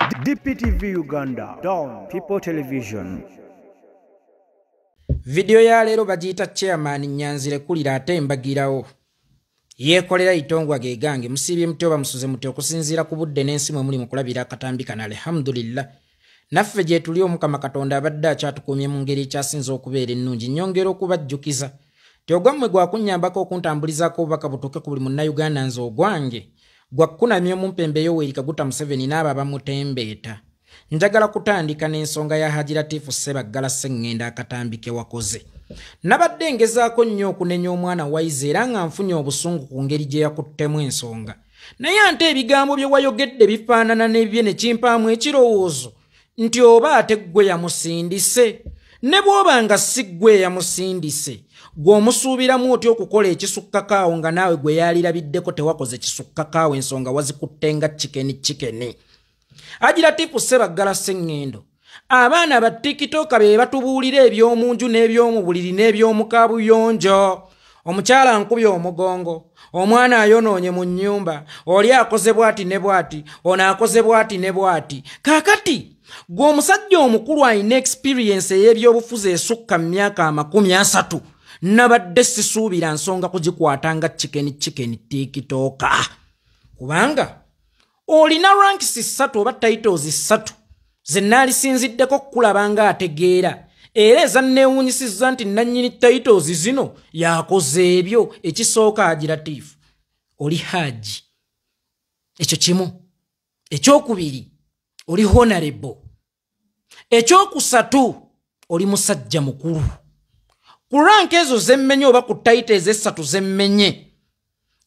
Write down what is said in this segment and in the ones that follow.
DPTV Uganda, Dawn People Television. Video ya leero bagiyita Chairman Nyanzi kulira ate mbagirawo. Yeekolera itongwa ge gange musiibye mutyo oba musuze mutyo okusinziira ku budde n'ensi mwe muli mu kulabira akatambi kano, alhamdulillah. Naffe gye tuli Omukama Katonda abadde akyatukuumye mu ngeri ekyasinze okubeera ennungi. Nnyongera okubajjukiza nti ogwammwe gwakunnyambako okuntambulizaako obubaka butuuke ku buli Munnayuganda. Nze ogwange gwakkunamya omumpembe Yoweri Kaguta Museveni n'abo abamutembeeta. Njagala kutandika n'ensonga ya Haji Latifu Ssebaggala Sseŋŋendo akatambi ke wakoze. Nabadde ngezaako nnyo okunenya omwana Waiza era nga nfunye obusungu ku ngeri gye yakuttemu ensonga. Naye ate ebigambo bye wayogedde bifaanana n'ebye ne kimpaamu ekirowoozo nti oba ate ggwe yamusindise. Ne bw'oba nga si ggwe yamusindise, ggwe omusuubiramu otya okukola ekisukkako awo nga naawe gwe yaalirabiddeko tewakoze kisukkako awo, ensonga wazikutte nga chicken chicken. Haji Latifu Ssebaggala Sseŋŋendo, abaana ba TikTok be batubuulira eby'omunju n'eby'omu buliri n'eby'omu kabuyonjo. Omukyala nkubye omugongo, omwana ayonoonye mu nnyumba, oli akoze bw'ati ne bw'ati, ono akoze bw'ati ne bw'ati. Kaakati gwe omusajja omukulu alina experience ey'ebyobufuzi esukka mu myaka 30, nabadde sisuubira nsonga kugikwata nga chicken chicken TikTok, kubanga olina ranks 3 oba titles 3 ze naalisinziddeko okukulaba ng'ategeera, era ezanneewuunyisizza nti nannyini titles zino yakoze ebyo. Ekisooka, Haji Latifu, oli haji, ekyo kimu. Ekyokubiri, oli honorable. Ekyokusatu, oli musajja mukulu. Ku rank ezo zemmenye oba ku titles esatu zemmenye,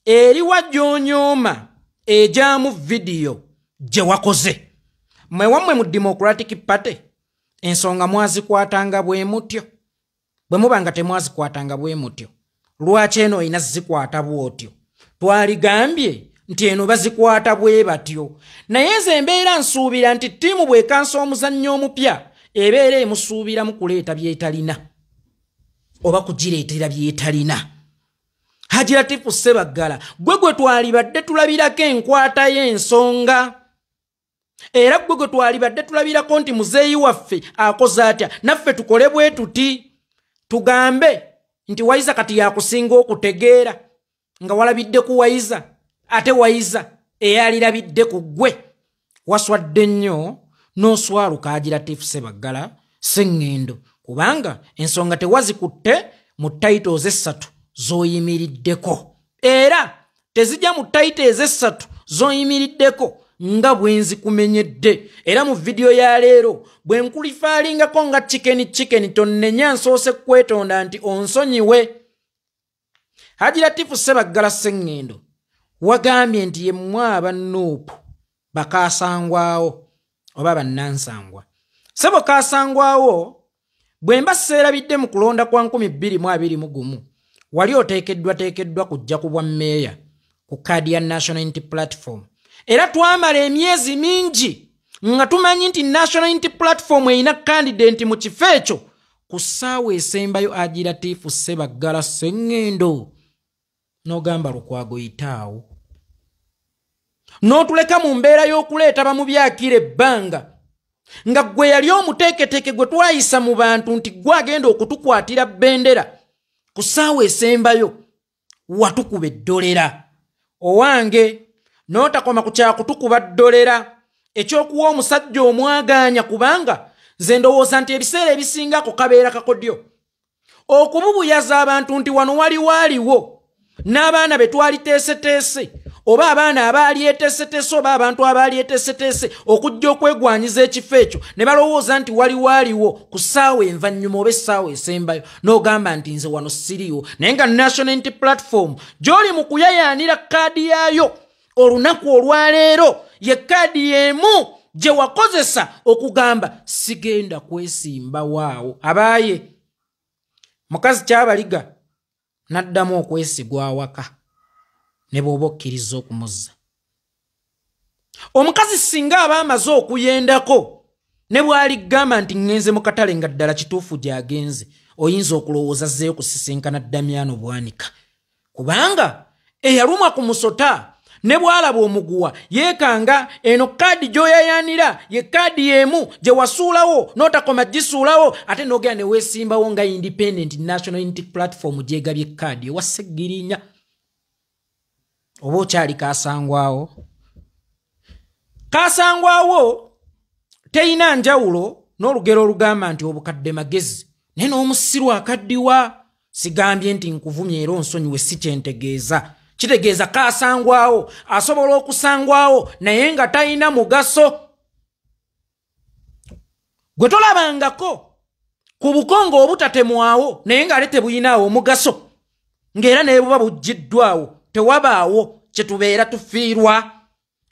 eriwa gy'onyooma ejaamu vidiyo gye wakoze? Mmwe wammwe mu Democratic Party ensonga mwazikwatanga bwe mutyo? Bwe muba nga temwazikwatanga bwe mutyo, lwaki eno olina zikwata bw'otyo? Twaligambye nti eno bazikwata bwe batyo, naye nze embeera nsuubira nti ttiimu bw'ekansa omuzannyo omupya ebeera emusuubiramu kuleeta by'etalina oba kugireetera by'etalina. Haji Latifu Ssebaggala, gwe gwe twalibadde tulabirako enkwata y'ensonga, era gwe gwe twalibadde tulabirako nti muzeeyi waffe akoze atya, naffe tukole bwe tuti. Tugambe nti Wayiza kati yakusinga okutegeera, nga walabidde ku Wayiza, ate Wayiza eyalirabidde ku ggwe? Waswadde nnyo n'oswaluka, Haji Latifu Ssebaggala Sseŋŋendo, kubanga ensonga tewazikutte mu titles essatu z'oyimiriddeko, era tezijja mu titles essatu z'oyimiriddeko nga bwe nzikumenyedde. Era mu vidiyo ya leero bwe nkulifaalingako nga chicken chicken, tonnenya, nsoose kwetonda nti onsonyiwe. Haji Latifu Ssebaggala Sseŋŋendo, wagambye nti ye mmwe aba NUP bakaasangwawo oba bannansangwa. Ssebo kaasangwawo, bwe mba seerabidde, mu kulonda kwa 2021 wali oteekeddwa teekeddwa kujja ku bwa mmeeya ku kaadi ya National Unity Platform, era twamala emyezi mingi nga tumanyi nti National Unity Platform erina candidate mu kifo ekyo. Ku ssaawa esembayo, Haji Latifu Ssebaggala Sseŋŋendo, n'ogamba Lukwago yitaawo, n'otuleka mu mbeera y'okuleeta bamubyakira ebbanga, nga gwe yali omuteeketeeke gwe twayisa mu bantu nti gwe agenda okutukwatira bendera. Ku ssaawa esembayo watukuba eddolera owange, n'otakoma ku kyakutukuba ddolera ekyokuwa omusajja omwagaanya, kubanga nze ndowooza nti ebiseera ebisinga ako kabeera kakodyo okububuyaza abantu nti wano wali waaliwo n'abaana be twali teeseteese oba abaana abaali eteeseteese oba abantu abaali eteeseteese okujja okwegwanyiza ekifo ekyo, ne balowooza nti wali waaliwo. Ku ssaawa envannyuma oba essaawa esembayo n'ogamba nti nze wano siriiwo, naye nga National Unity Platform gy'oli mu kuyayaanira kaadi yaayo olunaku olwaleero ye kaadi y'emu gye wakozesa okugamba sigenda kwesimba waawo. Abaaye mukazi kyabaliga n'addamu okwesigwa awaka ne bw'oba okkiriza okumuzza. Omukazi singa aba amaze okuyendako, ne bw'aligamba nti ŋŋenze mu katale, nga ddala kituufu gy'agenze, oyinza okulowooza azzeeyo kusisinkana Damyano Bwanika, kubanga eyalumwa ku musota Ne bw'alaba omuguwa yeekanga eno kaadi gy'oyayaanira ye kaadi y'emu gye wasuulawo n'otakoma gisuulawo, ate n'ogenda ne weesimbawo nga Independent National Unity Platform gyegabye kaadi ewa Ssegirinya. Oba okyali kasangwawo? Kasangwawo teyina njawulo n'olugero olugamba nti obukadde magezi naye n'omusiru akaddiwa. Sigambye nti nkuvumye era onsonyiwe, si kyentegeeza. Kitegeeza kasangwawo asobola okusangwawo naye nga talina mugaso. Gwe tolabangako ku bukongo obutatemwawo naye ng'ate tebuyinaawo omugaso, ng'era ne buba buggiddwawo tewabaawo kye tubeera tufiirwa.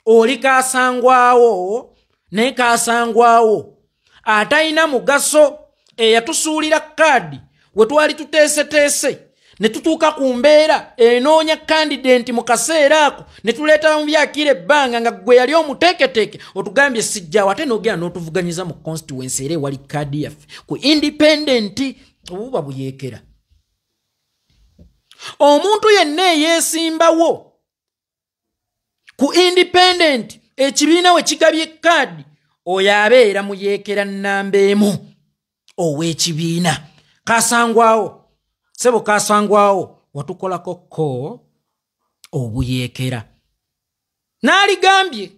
Oli kasangwawo naye kasangwawo atalina mugaso, eyatusuulira kaadi we twali tuteeseteese ne tutuuka ku mbeera enoonya kandidenti mu kaseera ako ne tuleeta mu byakira ebbanga nga gwe yali omuteeketeeke otugambye sijjaawo, ate n'ogenda n'otuvuganyiza mu constituency era ewali kaadi yaffe ku independent. Obuba buyeekera. Omuntu yenna eyeesimbawo ku independent ekibiina we kigabye kaadi oyo abeera muyeekera nnamba emu ow'ekibiina. Kasangwawo sebo, kasangwawo watukolako ko obuyeekera. N'aligambye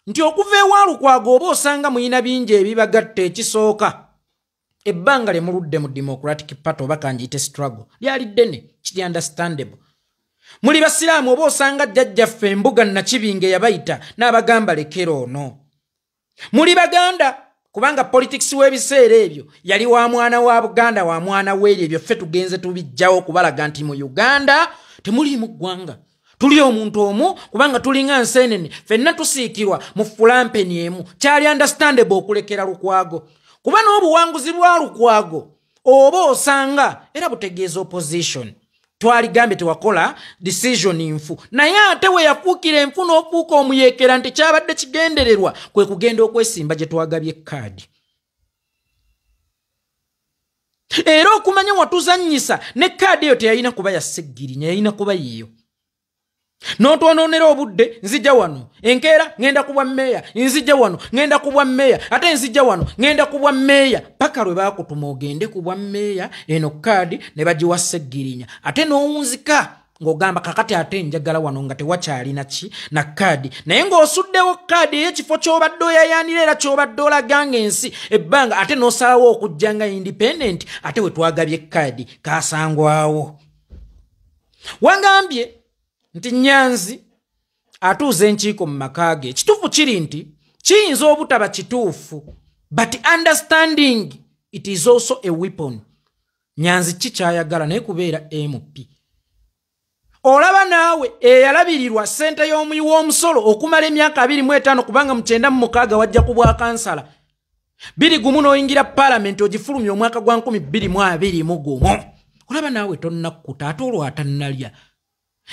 nti okuva ewa Lukwago oba osanga muyina bingi ebibagatta. Ekisooka, ebbanga lye muludde mu Democratic Party oba kanjiyite struggle lyali ddene, kiri understandable. Muli basiraamu, oba osanga jjajjaffe Embuga Nakibinge yabayita n'abagamba lekera ono. Muli Baganda, kubanga politics w'ebiseera ebyo yali wa mwana wa Buganda, wa mwana weeri. Ebyo ffe tugenze tubijjawo okubalaga nti mu Uganda temuliimu ggwanga, tuli omuntu omu, kubanga tulinga nseenene, ffenna tusiikirwa mu fulampeni emu. Kyali understandable okulekera Lukwago, kuba n'obuwanguzi bwa Lukwago oba osanga era butegeeza opposition. Twaligambye tewakola decision nfu, naye ate we yafuukira enfu n'ofuuka omuyeekera nti kyabadde kigendererwa kwe kugenda okwesimba gye twagabye kaadi. Era okumanya watuzannyisa ne kaadi eyo teyalina kuba ya Ssegirinya, yalina kuba yiyo. N'otwonoonera obudde, nzijja wano enkeera ŋŋenda kubwa mmeeya, nzijja wano ŋŋenda kubwa mmeeya, ate nzijja wano ŋŋenda kubwa mmeeya, paka lwe baakutuma ogende kubwa mmeeya. Eno kaadi ne bagiwa Ssegirinya, ate n'owunzika ng'ogamba kakati ate njagala wano nga tewakyalina ki na kaadi, naye ng'osuddewo kaadi ey'ekifo ky'obadde oyayaanira era ky'obadde olaga ng'ensi ebbanga, ate n'osalawo okujja nga independent ate we twagabye kaadi. Kasangwawo wangambye nti Nyanzi atuuza enkiiko mu maka ge. Ekituufu kiri nti kiyinza obutaba kituufu, but understanding it is also a weapon. Nyanzi ki kyayagala naye kubeera MP? Olaba naawe eyalabirirwa ssente y'omuyi w'omusolo okumala emyaka 25, kubanga mu 96 wajja ku bwakansala, 21 n'oyingira paalamenti, ogifulumya omwaka gwa 2021. Olaba naawe tonnakkuta, ate olwo atannalya.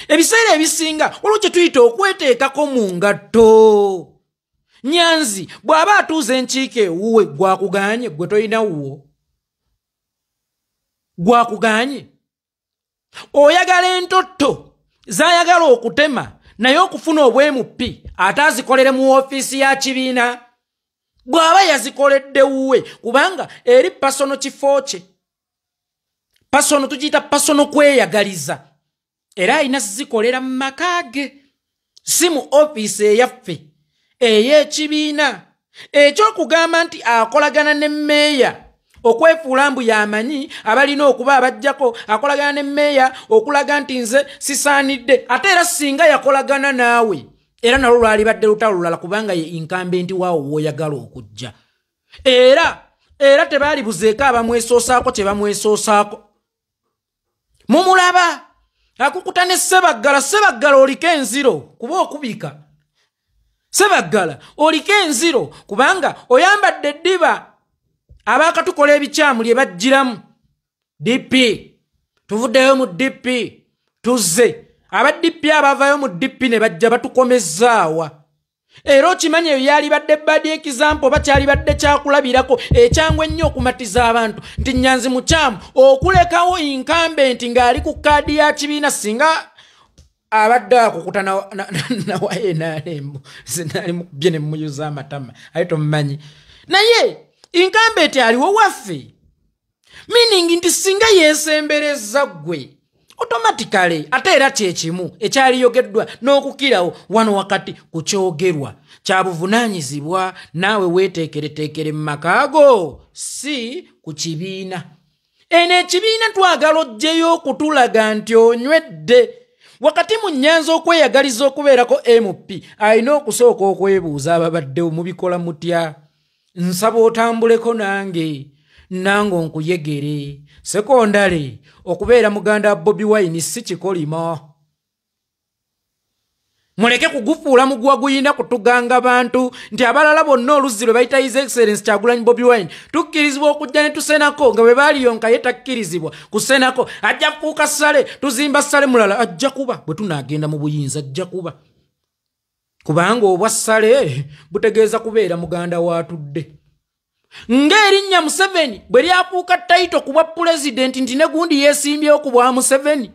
Ebiseera ebisinga waliwo kye tuyita okweteekako mu ngatto. Nyanzi bw'aba atuuza enkiiko ewuwe, gwakuganye gwe tolina wuwo? Gwakuganye? Oyagala entotto zayagala okutema naye okufuna obwemupi ate azikolere mu woofiisi ya kibiina? Bw'aba yazikoledde wuwe, kubanga eri personal kifo kye, personal tugiyita personal kweyagaliza, era alina zikolera mu maka ge, si mu ofiisi eyaffe ey'ekibiina. Ekyokugamba nti akolagana ne mmeeya okwefuula mbu yamanyi abalina okuba abajjako, akolagana ne mmeeya okulaga nti nze sisaanidde, ate era singa yakolagana naawe era nalwo lwalibadde lutalo lulala, kubanga ye incumbent waawo w'oyagala okujja. Era tebaali buzeeko abamwesoosaako kye bamwesoosaako. Mumulaba akukuta ne Ssebaggala. Ssebaggala oliko enziro kuba okubika, Ssebaggala oliko enziro kubanga oyambadde eddiba abaakatukola ebikyamu lye bajjiramu. DP tuvuddeyo mu DP tuzze, aba DP abavayo mu DP ne bajja batukomezaawa. Era okimanyi eyo yalibadde bad example oba kyalibadde kyakulabirako ekyangu ennyo okumatiza abantu nti Nyanzi mukyamu okulekawo incumbent ng'ali ku kaadi ya kibiina. Singa Abadde akukuta nawa NRM zinali mukubye ne muyuza amatama aye tomumanyi. Naye incumbent aliwo waffe, meaning nti singa yeesembereza ggwe automatically, ate era kyekimu ekyaliyogeddwa n'okukirawo wano wakati ku kyogerwa kyabuvunaanyizibwa, naawe weeteekereteekere mu makaago si ku kibiina. Eno ekibiina twagala oggyeyo okutulaga nti onywedde. Wakati mu nnyanza okweyagaliza okubeerako MP alina okusooka okwebuuza ababaddewo mubikola mutya. Nsaba otambuleko nange nange onkuyegere. Sekondale okubeera muganda wa Bobi Wine si kikolimo. Muleke kugufuula muguwa guyinda kutuganga bantu nti abalala bonna oluzzi lwe bayita His Excellence Kyagulanyi Bobi Wine tukkirizibwa okujja ne tusenako nga bwe baaliyonka ye takkirizibwa kusenako. Ajja kufuuka ssale, tuzimba ssale mulala, ajja kuba bwe tunaagenda mu buyinza ajja kuba, kubanga obwa ssale butegeeza kubeera muganda w'atudde. Ng'erinnya Museveni bwe lyafuuka title ku bwa pulezidenti nti ne gundi yeesimbyewo ku bwa Museveni,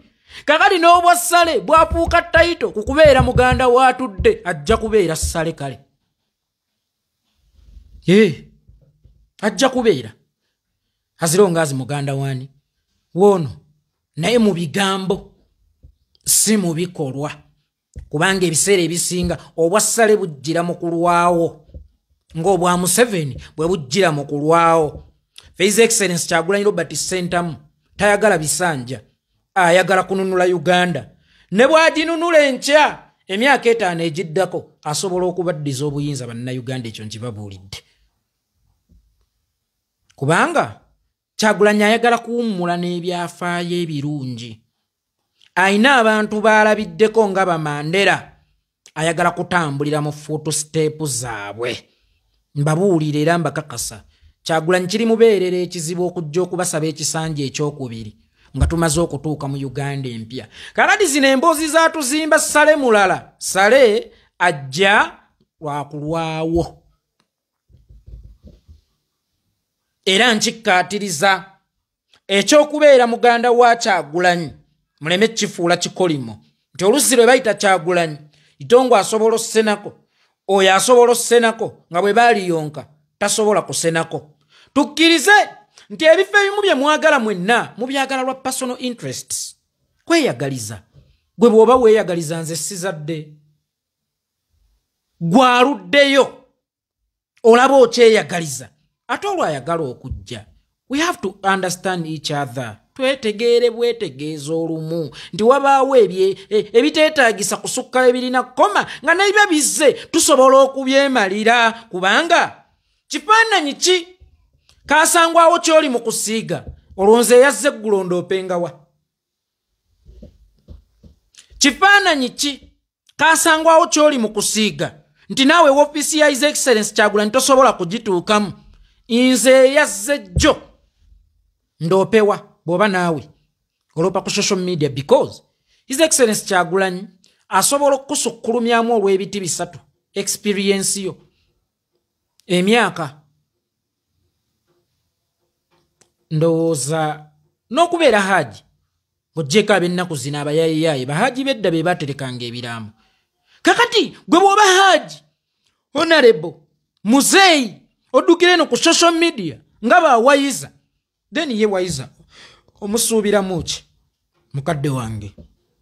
kakati n'obwa ssale bwafuuka title ku kubeera muganda w'atudde, ajja kubeera ssale kale. Ajja kubeera azirongaazi muganda wani woono, naye mu bigambo si mu bikolwa, kubanga ebiseera ebisinga obwa ssale bujjira mu kulwawo ng'obwa Museveni bwe bujjira mu kulwawo. His Excellence Kyagulanyi Robert Ssentamu tayagala bisanja, ayagala kununula Uganda. Ne bw'aginunula enkya emyaka 5 egiddako asobola okubaddiza obuyinza bannayuganda, ekyo nkibabuulidde. Kubanga Kyagulanyi ayagala kuwummula n'ebyafaayo ebirungi. Ayina abantu baalabiddeko nga Bamandera, ayagala kutambulira mu footstep zaabwe. Mbabuulira era mbakakasa, Kyagulanyi kiri mubeerera ekizibu okujja okubasaba ekisanja ekyokubiri nga tumaze okutuuka mu Uganda empya. Kakati zino emboozi zaatuzimba ssale mulala, ssale ajja lwakulwawo. Era nkikkaatiriza ekyokubeera muganda wa Kyagulanyi muleme kifuula kikolimo nti oluzzi lwe bayita Kyagulanyi Itongo asobola ossenako, oyo asobola ossenako nga bwe baaliyonka tasobola kusenako. Tukkirize nti ebifo ebimu bye mwagala mwenna mubyagala lwa personal interests, kweyagaliza. Gwe bw'oba weeyagaliza nze sizadde, gwaluddeyo olaba okyeyagaliza, ate olwayagala okujja. We have to understand each other. Twetegeere bwetegeeza olumu nti wabaawo ebiteetaagisa kusukka ebirina koma nga n'ebyo bizze tusobola okubyemalira, kubanga kifaananyi ki kasangwawo ky'oli mu kusiiga olwo nze eyazze eggulo ndoopengawa. Kifaananyi ki kasangwawo ky'oli mu kusiiga nti naawe woofiisi ya His Excellence Kyagulanyi tosobola kugituukamu, nze eyazze jjo ndoopewa bw'oba naawe oloopa ku social media, because His Excellence Kyagulanyi asobola okukusukkulumyamu olw'ebiti 3 experience yo, emyaka, ndowooza n'okubeera haaji ng'oggyeko ab'ennaku zino abayaayeyaye bahaaji b'edda be baaterekanga ebiraamo. Kakati gwe bw'oba haaji honorable muzeeyi oddukira eno ku social media nga bawayiza, then ye wayiza omusuubiramu ki mukadde wange?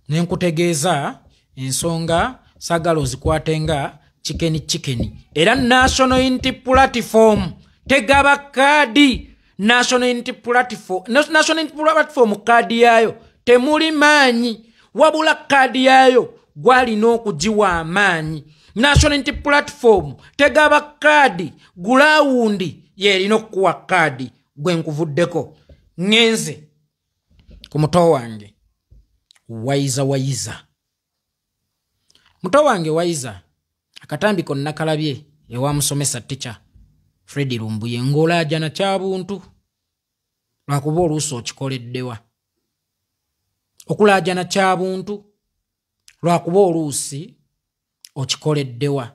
Ne nkutegeeza ensonga saagala ozikwate nga chicken chicken. Era National Unity Platform tegaba kaadi. National Unity Platform kaadi yaayo temuli maanyi, wabula kaadi yaayo gwalina okugiwa amaanyi. National Unity Platform tegaba kaadi, gulawundi yerina okukuwa kaadi. Gwe nkuvuddeko ŋŋenze ku muto wange Wayiza. Wayiza muto wange Wayiza, akatambi konna kalabye ewa musomesa teacher Fred Lumbuye ng'olaajana kyabuntu, lwakuba oluusi okikoleddewa. Okulaajana kyabuntu lwakuba oluusi okikoleddewa.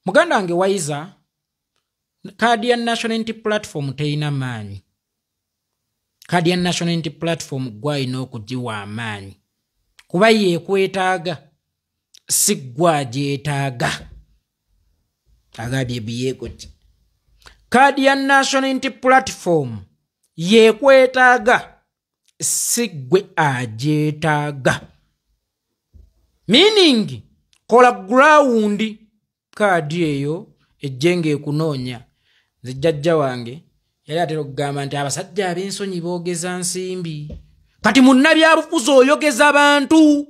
Muganda wange Wayiza, kaadi ya National Unity Platform terina maanyi. Kaadi ya National Unity Platform gwalina okugiwa amaanyi. Kuba yeekwetaaga, si ggwe agyetaaga. Agambye biyeekoti. Kaadi ya National Unity Platform yeekwetaaga, si ggwe agyetaaga. Meaning, kola ground kaadi eyo ejje ng'ekunoonya. Nze jjajja wange yali atera okugamba nti abasajja ab'ensonyi boogeza nsimbi. Kati munnabyabufuzi oyogeza bantu.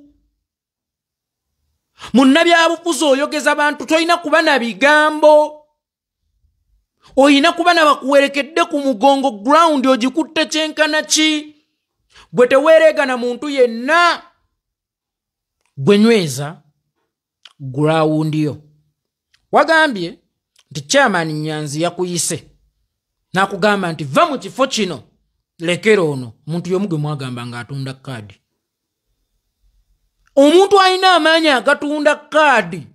Munnabyabufuzi oyogeza bantu, tolina kuba na bigambo. Oyina kuba na bakuwerekedde ku mugongo, ground ogikutte kyenkana ki. Gwe teweereegana muntu yenna, gwe nyweza ground yo. Wagambye nti Chairman Nyanzi yakuyise n'akugamba nti va mu kifo kino, lekera ono. Omuntu y'omu gwe mwagamba ng'atunda kaadi. Omuntu alina amaanyi agatunda kaadi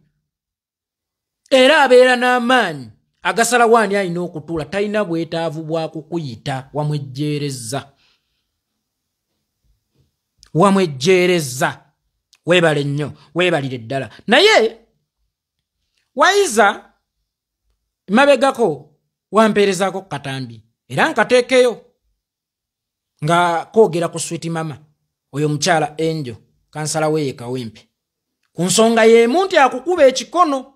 era abeera n'amaanyi agasalawo ani alina okutuula, talina bwetaavu bwa kukuyita, wamwejjeereza. Wamwejjeereza. Weebale nnyo, weebalire ddala. Naye Wayiza mabegako wampeerezaako ku katambi era nkateekeyo nga koogera ku Sweet Mama, oyo mukyala Angel, kansala we Kawempe, ku nsonga y'emu nti akukuba ekikono,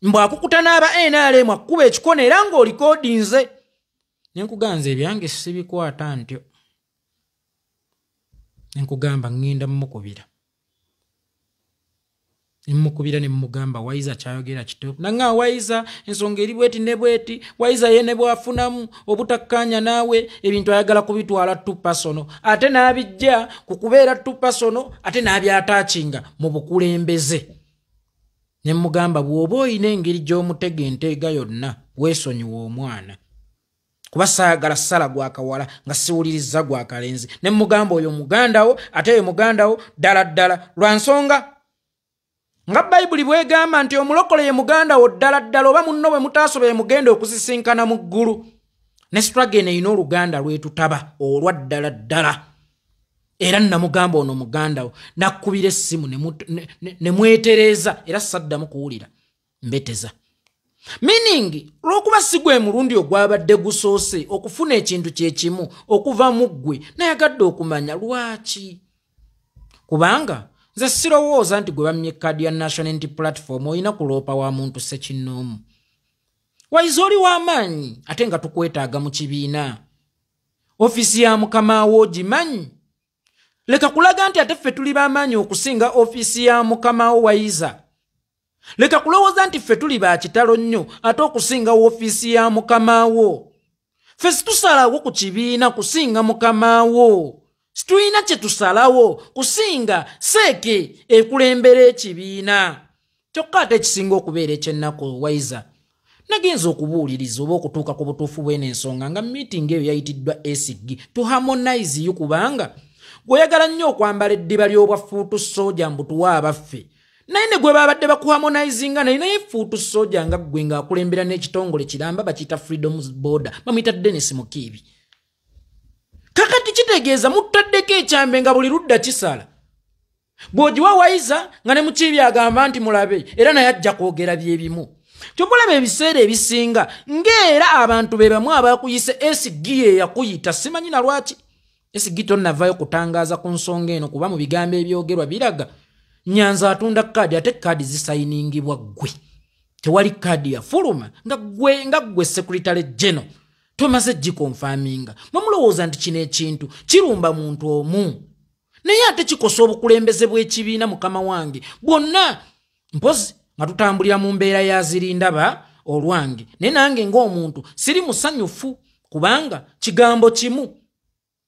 mbw akukuta n'aba NRM akukuba ekikono era ng'olikodinze. Ne nkuganza ebyange sibikwata ntyo. Ne nkugamba ŋŋenda mmukubira. Ne mmukubira ne mmugamba Wayiza kyayogera kituufu. Nanga Wayiza ensonga eri bweti ne bweti, Wayiza ye ne bw'afunamu obutakkaanya naawe ebintu ayagala kubitwala too personal, ate n'abijja ku kubeera too personal, ate n'abyataakinga mu bukulembeze. Ne mmugamba bw'oba oyina engeri gy'omutega enteega yonna weesonyiwa omwana. Kuba saagala ssala gwa kawala nga siwuliriza gwa kalenzi. Ne mmugamba oyo mugandawo, ate oyo mugandawo ddala ddala lwa nsonga nga Bayibuli bw'egamba nti omulokole ye muganda wo ddala ddala, oba munno bwe mutaasobe mugenda okusisinkana mu ggulu. Ne struggle eno erina oluganda lwetutaba olwa ddala ddala. Era namugamba ono muganda wo, nakkubira essimu ne mwetereeza, era saddamu kuwulira mbeteza. Meaning, olw'okuba si gwe mulundi ogwabadde gusoose okufuna ekintu kye kimu okuva mu ggwe, nayagadde okumanya lwaki. Kubanga nze sirowooza nti gwe bammye kaadi ya National Unity Platform olina kuloopa wa muntu ssekinnoomu. Wayiza oli w'amaanyi ate nga tukwetaaga mu kibiina. Ofiisi ya mukama wo ogimanyi. Leka kulaga nti ate ffe tuli b'amaanyi okusinga ofiisi ya mukama wo Wayiza. Leka kulowooza nti ffe tuli ba kitalo nnyo ate okusinga ofiisi ya mukama wo. Ffe situsalawo ku kibiina kusinga mukama wo. Situlina kye tusalawo kusinga seeke ekulembera ekibiina. Kyokka ate ekisinga okubeera ekyennaku Wayiza, nagenza okubuuliriza oba okutuuka ku butuufu bw'eno ensonga nga meeting eyo yayitiddwa SG to harmonize you, kubanga gw'oyagala nnyo okwambala eddiba ly'obwa fuutu sooja mbu tuwa abaffe. Naye ne gwe babadde bakuharmonizinga naye fuutu sooja nga ggwe ng'akulembera n'ekitongole kiramba bakiyita Freedom Border, bamuyita Dennis Mukiibi. Kakati kitegeeza mutaddeko ekyambe nga buli ludda kisala. Bw'ogiwa Wayiza nga ne Mukiibi agamba nti mulabe, era naye ajja kwogera byebimu. Ky'oba olaba ebiseera ebisinga ng'era abantu be bamu abakuyise SG eyakuyita, simanyi na lwaki. SG tonnavaayo kutangaaza ku nsonga eno kuba mu bigambo ebyogerwa biraga Nyanza atunda kaadi ate kaadi zisayiningibwa ggwe. Tewali kaadi yafuluma nga ggwe Secretary General tomaze gikonfaminga. Mwamulowooza nti kino ekintu kirumba muntu omu, naye ate kikosa obukulembeze bw'ekibiina mukama wange bwonna. Mpozi nga tutambulira mu mbeera ya zirindaba olwange, naye nange ng'omuntu siri musanyufu kubanga kigambo kimu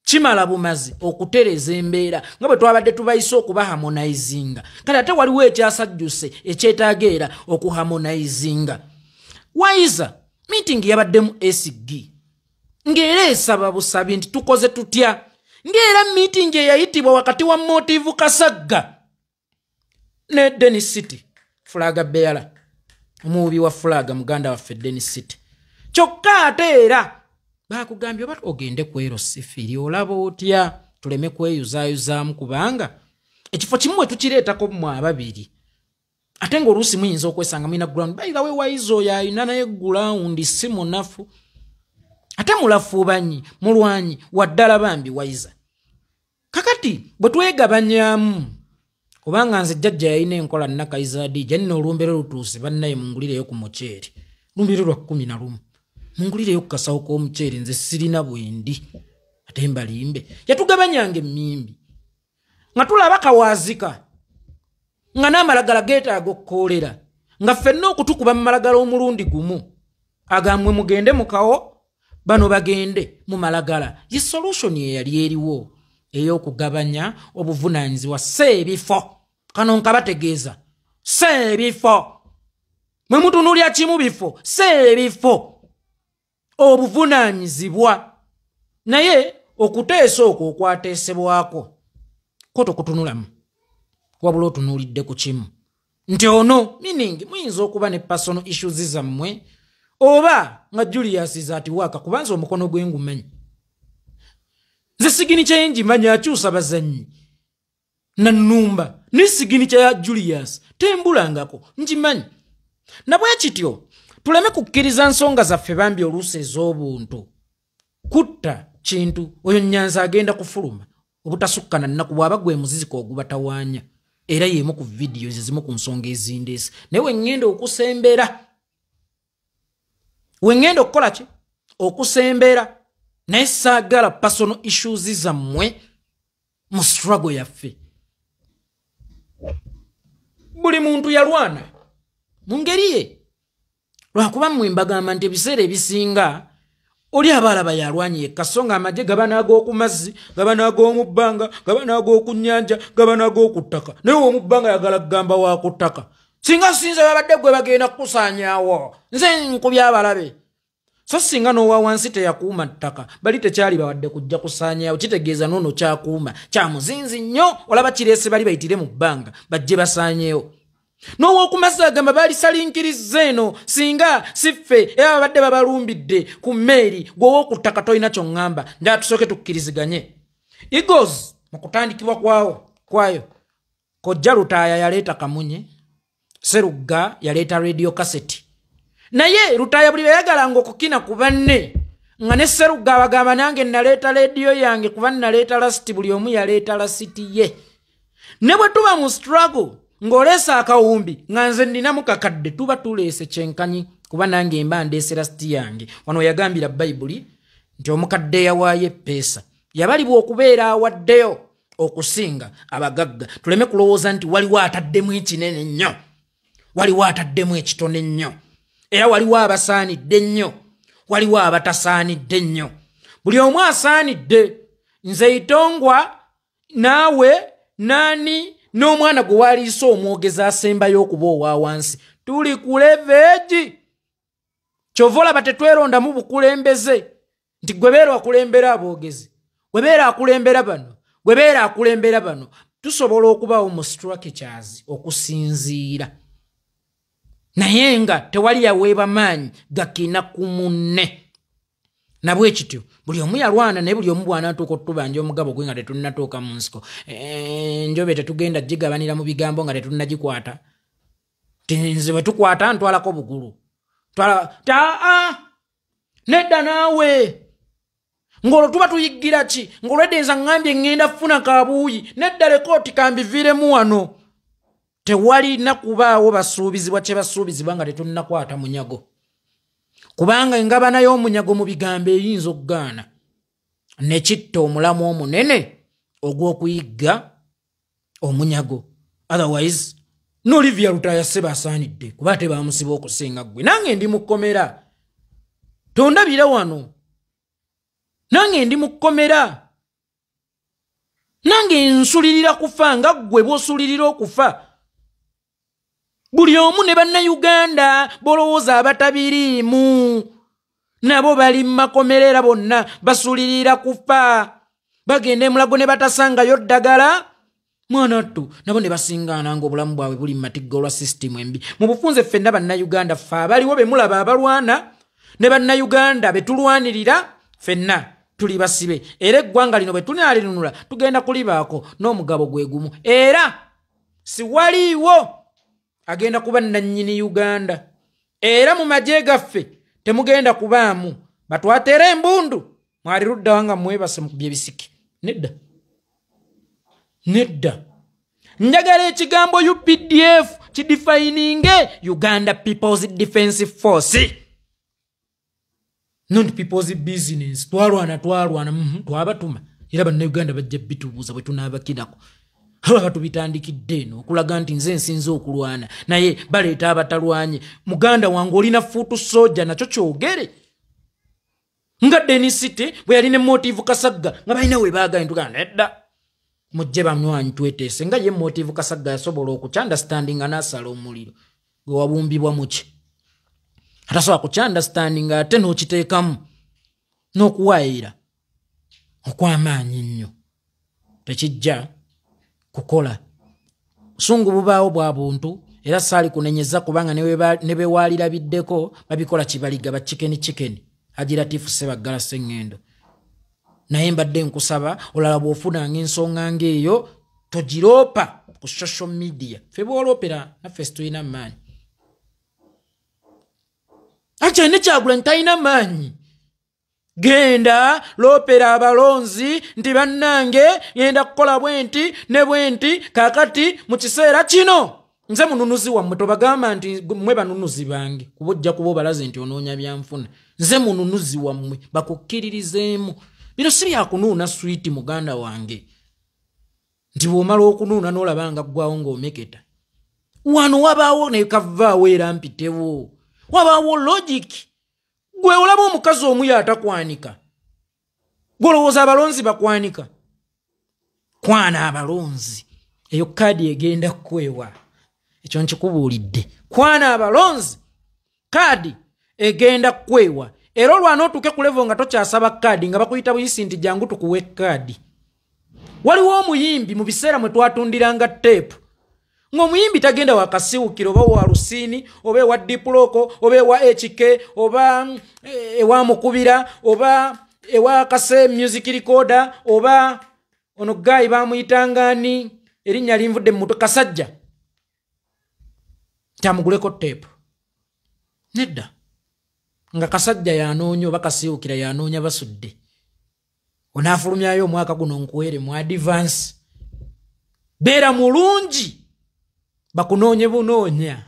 kimala bumazi okutereza embeera nga bwe twabadde tubayise okubaharmonizinga. Kale ate waliwo ekyasajjuse ekyetaaga era okuharmonizinga. Wayiza meeting yabaddemu SG ng'era esaba busabi nti tukoze tutya, ng'era meeting eyayitibwa wakati wa Motive Kasagga ne Dennis City fulaga bearer, omuwubi wa fulaga muganda waffe Dennis City. Kyokka ate era bakugambye oba ogende ku Erosifiri olaba otya tuleme kweyuzaayuzaamu kubanga Ekifo kimu we tukireetako mmwe ababiri, ate ng'oluusi muyinza okwesanga mulina ground. By the way, Waiza oyo alina naye ground, si munafu, ate mulafuubanyi, mulwanyi waddala bambi Waiza. Kakati bwe twegabanyamu, kubanga nze jjajja yalina enkola Nakayiza Hadija, nno olumbero lutuuse, bannaye mungulireyo ku muceere, lumbero lwa 11, mungulireyo ku kasawo k'omuceere, nze sirina bwendi ate mbalimbe. Yatugabanyanga emmimbi nga tulaba kawaazika, nga n'amalagala geetaaga okukoolera, nga ffenna okutukuba mu malagala omulundi gumu, agambwe mugende mukawo, bano bagende mu malagala. Ye solution eyali eriwo ey'okugabanya obuvunaanyizibwa, si ebifo. Kano nkabategeeza, si ebifo. Mwe mutunuulira kimu bifo, si ebifo, obuvunaanyizibwa. Naye okuteesa okwo okwateesebwako ko tokutunulamu, wabula otunuulidde ku kimu nti ono, meaning muyinza okuba ne personal issues zammwe, oba nga Julius is at work, kubanza omukono gwe ngumanyi nze, signature ye ngimanyi, akyusa bazannyi nannumba ne signature ya Julius tembulangako, ngimanyi. Nabwe kityo tuleme kukkiriza nsonga zaffe bambi oluusi ez'obuntu kutta kintu. Oyo Nyanza agenda kufuluma obutasukka na nnaku, bw'aba gwe muziziko ogubatawaanya, era y'emu ku vidiyo ezimu ku nsonga ezindeese. Naye weŋŋenda okusembera, weŋŋenda okukola ki okusembera, naye saagala personal issues zammwe mu struggle yaffe. Buli muntu yalwana mu ngeri ye, lwakuba mmwe mbagamba nti ebiseera ebisinga oli aba alaba yalwanye yekka, so nga amagye gaba n'ag'oku mazzi, gaba n'ag'omu bbanga, gaba n'ag'oku nnyanja, gaba n'ag'oku ttaka. Naye ow'omu bbanga yagala kugamba wa ku ttaka, singa sinze babadde gwe bagenda kukusaanyaawo, nze nkubya abalabe. So singa n'owa wansi teyakuuma ttaka, bali tekyali bawadde kujja kusaanyaawo. Kitegeeza noono kyakuuma kyamuzinzi nnyo, olaba kireese bali bayitire mu bbanga bajje basaanyeewo. N'ow'okumazzi agamba baalisalinkiriza eno singa si ffe, era babadde babalumbidde ku mmeeri. Gwe ow'oku ttaka tolina kyoŋŋamba. Njala tusooke tukkiriziganye. Eagles mu kutandikibwa kwawo kwayo, Kojja Lutaaya yaleeta kamunye, Serugga yaleeta radio cassette. Naye Lutaaya buli beyagalanga okukina ku banne, nga ne Serugga abagamba nange naleeta rediyo yange, kuba naleeta lasiti. Buli omu yaleeta lasiti ye. Ne bwe tuba mu struggle, ng'oleese akawumbi nga nze nninamu kakadde, tuba tuleese kyenkanyi, kuba nange mba ndeese lasiti yange. Wano yagambira Bayibuli nti omukadde yawaayo eppeesa yabalibwa okubeera awaddeyo okusinga abagagga. Tuleme kulowooza nti waliwo ataddemu ekinene nnyo, waliwo ataddemu ekitono ennyo, era waliwo abasaanidde ennyo, waliwo abatasaanidde nnyo. Buli omu asaanidde. Nze Itongwa, naawe naani, n'omwana gwe waliisa omwogezi asembayo okuba owa wansi, tuli ku level. Kyova olaba tetwerondamu bukulembeze nti gwe beera akulembera aboogezi, gwe beera akulembera bano, gwe beera akulembera bano. Tusobola okubaawo mu structures okusinziira, naye nga tewali yaweebwa maanyi gakina ku munne. Nabwe kityo buli omu yalwana, naye buli omu bw'anaatuuka otubanja omugabo gwe nga tetunnatuuka mu nsiko, enjobe tetugenda gigabanira mu bigambo nga tetunnagikwata. Nze bwe tukwata ntwalako bugulu, taa nedda naawe, ng'olwo tuba tuyiggira ki? Ng'olwedde nza ŋŋambye ŋŋenda funa kabuuyi, nedda lekooti kambiviiremu wano. Tewalina kubaawo basuubizibwa kye basuubizibwa nga tetunnakwata munyago, kubanga engabana y'omunyago mu bigambo eyinza okugaana ne kitta omulamu omunene ogw'okuyigga omunyago. Otherwise n'Olivia Lutaaya sseba asaanidde, kuba ate bamusiba okusinga ggwe. Nange ndi mu kkomera, tondabira wano, nange ndi mu kkomera, nange nsulirira kufa nga ggwe bw'osulirira okufa. Buli omu ne Bannayuganda bolowooza abatabiriimu nabo bali mu makomera, era bonna basulirira kufa. Bagenda emulago ne batasangayo ddagala, mwana ttu, nabo ne basingaana nga obulamu bwabwe buli mu matigga olwa sisitimu embi. Mu bufunze ffenna Bannayuganda, ffe abaliwo be mulaba abalwana ne Bannayuganda be tulwanirira, ffenna tuli basibe. Era eggwanga lino bwe tunaalinunula tugenda kulibaako n'omugabo gwe gumu. Era siwaliiwo agenda kuba nannyini Uganda. Era mu magye gaffe temugenda kubaamu batwateera embundu mwali luddawa nga mwebase mukubye ebisiki. Nedda, nedda. Njagala ekigambo UPDF kidefininge Uganda People's Defense Force, not people's business. Twalwana twalwana, twabatuma. Era bannayuganda bajja bitubuuza bwe tunaabakirako. Aba tubitandikidde eno okulaga nti nze nsinze okulwana, naye baleeta abatalwanye. Muganda wange olina fuutu soja, nakyo kyogere. Nga Denis City bwe yalina Motive Kasagga nga balina we baagaye, ntugamba nedda, mujje banywanyi tweteese. Nga ye Motive Kasagga yasobola okukyandastandinga n'asala omuliro gwe wabumbibwa muki, atasobola kukyandastandinga ate n'okiteekamu n'okuwaayira okw'amaanyi ennyo, tekijja kukola. Busungu bubaawo bwa buntu, era saali kunenyeza kubanga ne be waalirabiddeko babikola kibaliga ba chicken chicken. Haji Latifu Ssebaggala Sseŋŋendo, naye mbadde nkusaba olala bw'ofunanga ensonga ng'eyo togiroopa ku social media. Ffe bw'oloopera naffe situlina maanyi. Actually ne Kyagulanyi talina maanyi. Genda loopera abalonzi nti bannange ngenda kukola bwe nti ne bwe nti, kaakati mu kiseera kino nze mununuzi wammwe. Tobagamba nti mmwe banunuzi bange, kuba ojja kuba obalaze nti onoonya byanfuna. Nze mununuzi wammwe, bakukkiririzeemu. Bino si byakunuuna swiiti muganda wange, nti bw'omala okunuuna n'olaba nga ggwawo ng'omeketa. Wano wabaawo ne kavaawo era mpitewo, wabaawo logic. Gwe olaba omukazi omu yatakwanika, gw'olowooza abalonzi bakwanika? Kwana abalonzi, eyo kaadi egenda kukwewa. Ekyo nkikubuulidde. Kwana abalonzi, kaadi egenda kukwewa. Era olwana otuuke ku level nga tokyasaba kaadi, nga bakuyita buyisi nti jangu tukuwe kaadi. Waliwo omuyimbi mu biseera mwe twatundiranga teepu, ng'omuyimbi tagenda wakasiwukiro oba wa Lusini oba ewa Diploko oba ewa HK oba ewa Mukubira oba ewa Kase Music Recorder oba ono guy bamuyitanga ani, erinnya linvudde mu mutwe, Kasajja, kyamuguleko teepu. Nedda, nga Kasajja yanoonya oba Kasiwukira yanoonya basudde, onaafulumyayo omwaka guno nkuwere mu advance. Beera mulungi bakunoonye bunoonya,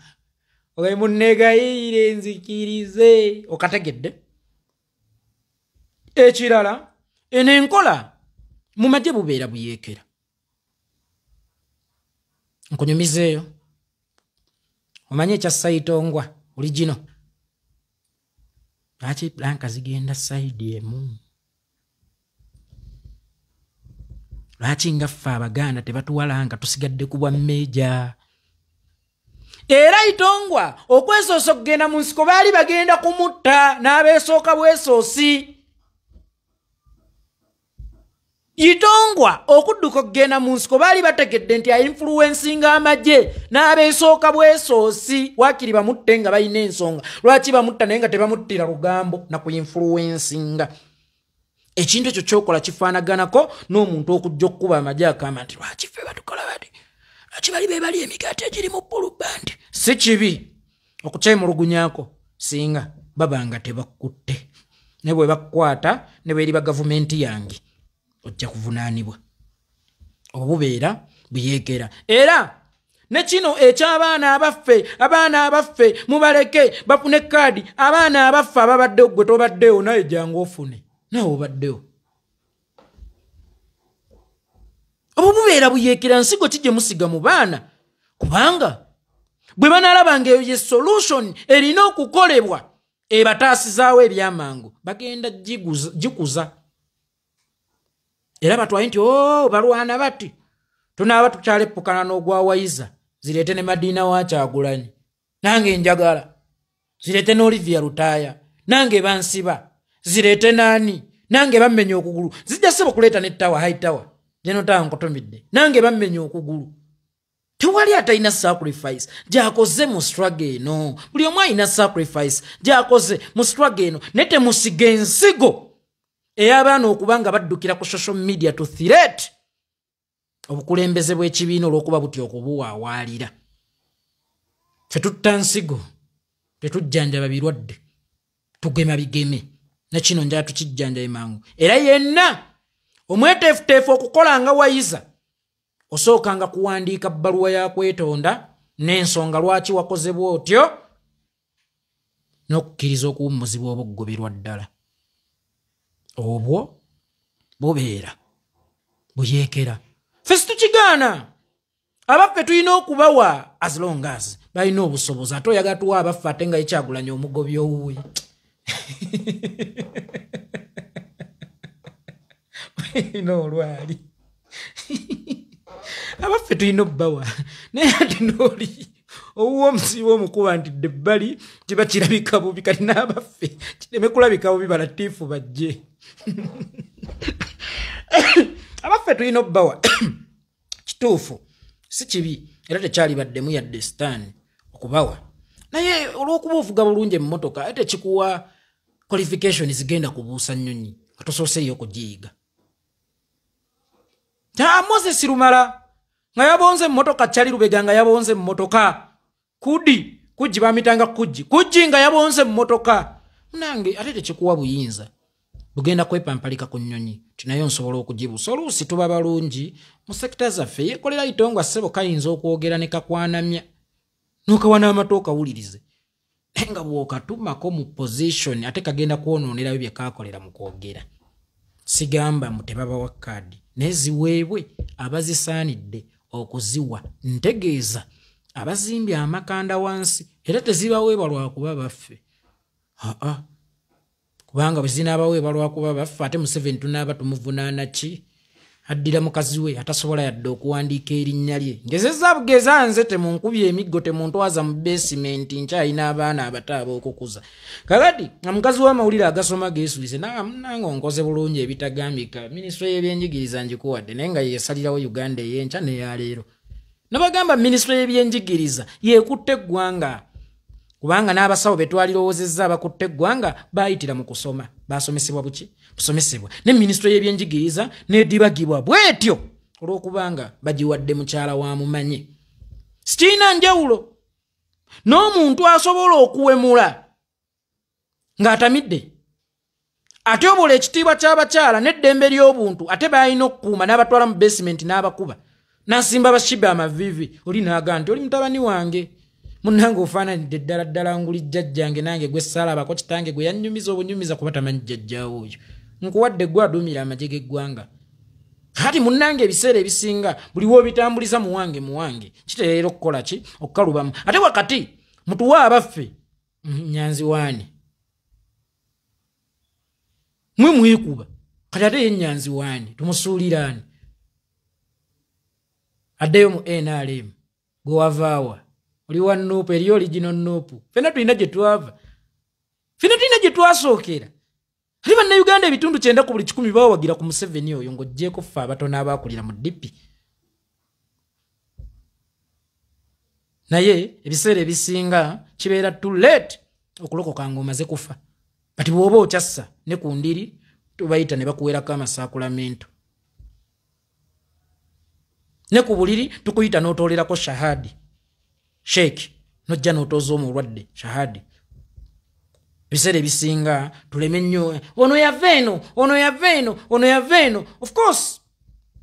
ogaye munneegayirire nzikirize. Okategedde? Ekirala, eno enkola mu magye bubeera buyeekera. Nkunyumizeeyo, omanye ekya Sayitongwa oligino, lwaki planka zigenda sayidi emu? Lwaki nga ffe Abaganda tebatuwalanga, tusigadde ku bwa mmeeja? Era Itongwa okwesoosa okugenda mu nsiko baali bagenda kumutta n'abeesooka bwesoosi. Itongwa okudduka okugenda mu nsiko baali bategedde nti ainfluensinga amagye n'abeesooka bwesoosi, waakiri bamutte nga balina ensonga. Lwaki bamutta naye nga tebamuttira lugambo na kuinfluensinga? Ekintu ekyo kyokola kifaanaganako n'omuntu okujja okkuba amagye akamba nti lwaki ffe batukola bati, lwaki bali be bali emigaati egiri mu bbulubandi. Si kibi okukyemulugunyaako singa baba nga tebakutte, ne bwe bakukwata ne bweriba gavumenti yange ojja kuvunaanibwa. Obwo bubeera buyeekera. Era ne kino eky'abaana abaffe, abaana abaffe mubaleke bafune kaadi. Abaana abaffe ababaddewo, gwe tobaddewo naye jangu ofune, nawe obaddewo. Obwo bubeera buyeekera. Nsigo ki gye musiga mu baana? Kubanga bwe banaalaba ng'eyo ye solution erina okukolebwa ebataasizaawo ebyamangu, bagenda gikuza. Era batwaye nti o balwana bati tunaaba tukyaleppukana n'ogwawayiza, zireete ne Madina wa Kyagulanyi, nange njagala zireete ne Olivia Lutaaya, nange bansiba, zireete naani, nange bammenya okugulu. Zijja ssebo kuleeta ne ttawa, high tower geno tawa nkutumidde, nange bammenya okugulu. Tewali atalina sacrifice gy'akoze mu struggle eno. Buli omu alina sacrifice gy'akoze mu struggle eno, naye temusiga ensigo Ey'abaana okuba nga baddukira ku social media to threat obukulembeze bw'ekibiina olw'okuba buti okubuwaawaalira. Ffe tutta nsigo, tetujjanjaba birwadde, tugema bigeme, ne kino njala tukijjanjabe mangu. Era yenna omweteefuteefu okukola nga wayiza, osookanga kuwandiika bbaluwa ya kwetonda n'ensonga lwaki wakoze bw'otyo n'okukkiriza okuwummuzibwa oba okugoberwa ddala. Obwo bubeera buyeekera. Ffe situkigaana. Abaffe tulina okubawa as long as balina obusobozi. Ate oyagala tuwa abaffe ate nga yekyagulanya omugobi owuwe. N'olwali abaffe tulina obbawa, naye ate n'oli owuwe omusiiba omukuba nti dde ebbali kiba kirabika bubi. Kati n'abaffe kireme kulabika bubi, balatiifu bajje. Abaffe tulina obbawa, kituufu si kibi, era tekyalibaddemu yadde sitaani okubawa, naye olw'okuba ovuga bulungi emmotoka ate tekikuwa qualification zigenda kubuusa nnyonyi nga tosooseeyo okugiyiga. Moses Lumala nga yabonze emmotoka, Kyali Lubega nga yabonze emmotoka, Kudi Kujji bamitanga Kujji Kujji nga yabonze emmotoka. Nange ate tekikuwa buyinza bugenda kwepampalika ku nnyonyi ti nayo nsobola okugibuusa. Oluusi tuba balungi mu sekita zaffe, yeekolera itongwa ssebo kayinza okwogera ne kakwanamya n'okawa n'amatu okawulirize, naye nga bw'okatumako mu position ate kagenda kwonoonerayo bye kaakolera mu kwogera. Sigamba mu tebabawa kaadi, naye ziweebwe abazisaanidde okuziwa. Ntegeeza abazimbye amakanda wansi, era tezibaweebwa lwakuba baffe. Aa, kubanga bwe zinaabaweebwa lwakuba baffe, ate Museveni tunaaba tumuvunaana ki? Addira mukazi we atasobola yadde okuwandiika erinnya lye. Ngezezza bugeza nze, temunkubye emiggo, temuntwaza mu beesimenti, nkyalina abaana abato ab'okukuza. Kakati nga mukazi w'amawulire agasoma geesulize, nange onkoze bulungi ebitagambika, minisitule y'ebyenjigiriza ngikuwadde, naye nga yeesalirawo Uganda ey'enkya n'eyaleero. Nabagamba minisitule y'ebyenjigiriza yeekutte eggwanga, kubanga n'abasawo be twalirowoozezza abakutte eggwanga baayitira mu kusoma, baasomesebwa buki? Busomesebwa. Ne minisitule y'ebyenjigiriza n'edibagibwa bw'etyo olw'okubanga bagiwadde mukyala wa mumanyi. Sikirina njawulo n'omuntu asobola okuwemula ng'atamidde, atyobola ekitiibwa ky'abakyala n'eddembe ly'obuntu, ate baalina okukuuma n'abatwala mu basement n'abakuba n'asimba bashiba amaviivi. Oli n'agaa nti oli mutabani wange, munnange ofaananidde ddala ddala nguli jjajjange, nange gwe ssaalabako kitange gwe yannyumiza obunyumiza kuba tamanyi jjajjaawo oyo, nkuwadde gwe aduumira amagye g'eggwanga. Kati munnange ebiseera ebisinga buli w'obitambuliza muwange muwange kitereera okukola ki? Okukalubamu. Ate wakati mutuwe abaffe Nyanzi waani mwe mwekuba, kati ate ye Nyanzi waani tumusuuliraani addeyo mu NRM gwe wavaawa oli wa Nuupu, eriyo original Nuupu. Ffenna tulina gye twava, ffenna tulina gye twasookera. Ate bannayuganda ebitundu 90 ku buli 100 bawagira ku Museveni oyo, ng'oggyeeko ffe abatono abaakulira mu DP. Naye ebiseera ebisinga kibeera too late okulokoka ng'omaze kufa. Kati bw'oba okyassa ne ku ndiri tubayita ne bakuweerako amasaakulamento, ne ku buliri tukuyita n'otoolerako shahadi sheeki, nojja n'otooza omulwadde shahadi. Ebiseera ebisinga tuleme nnyo ono yava eno, ono yava eno, ono yava eno. Of course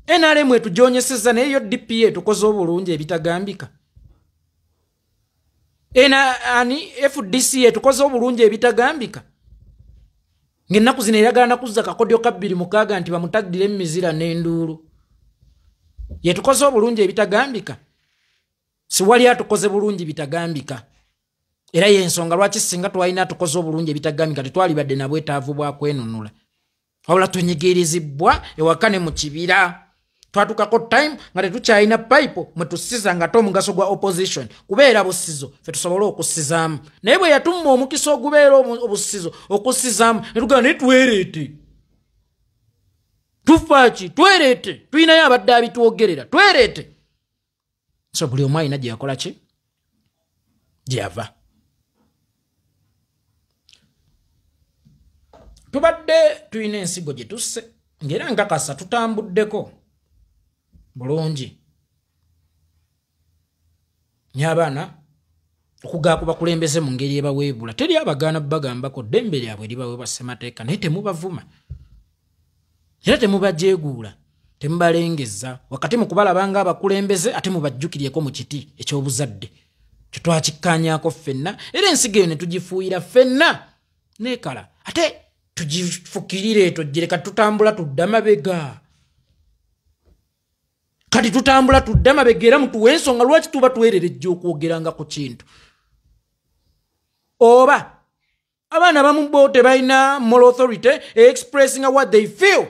NRM etujoonyesezza, naye yo DP etukoze obulungi ebitagambika. Ani FDC etukoze obulungi ebitagambika. Ng'ennaku zino eyagala nakuzza kakodyo ka 26 nti bamutaddire emizira n'enduulu. Yetukoze obulungi ebitagambika. Siwali atukoze bulungi bitagambika. Era y'ensonga lwaki singa twalina atukoze obulungi ebitagambika tetwalibadde na bwetaavu bwa kwenunula. Wabula tunyigirizibwa ewaka ne mu kibira. Twatukako time nga tetukyalina pipe mwe tusiza nga ate omugaso gwa opposition kubeera busizo ffe tusobole okussizaamu. Naye bwe yatumma omukisa ogubeera obusizo okussizaamu ne tugamba naye twereete. Tufa ki? Twereete. Tulinayo abadde abitwogerera. Twereete. So buli omu alina gye yakola ki? Gye yava. Tubadde tulina ensigo gye tusse, ng'era nkakasa tutambuddeko bulungi. Nye abaana okugaa ku bakulembeze mu ngeri ebaweebula, teri abagaana bagambako ddembe lyabwe eribaweebwa ssemateeka, naye temubavuma era temubajeeguula, temubalengeza. Wakati mu kubalaba ng'abakulembeze, ate mubajjukiryeko mu kiti eky'obuzadde kye twakikkaanyaako ffenna, era ensigo eyo ne tugifuuyira ffenna neekala, ate tugifukirire etojjere. Kati tutambula tudda mabega, kati tutambula tudda mabega, era mutuwe ensonga lwaki tuba twereerejja okwogeranga ku kintu. Oba abaana abamu bo tebalina moral authority expressing what they feel,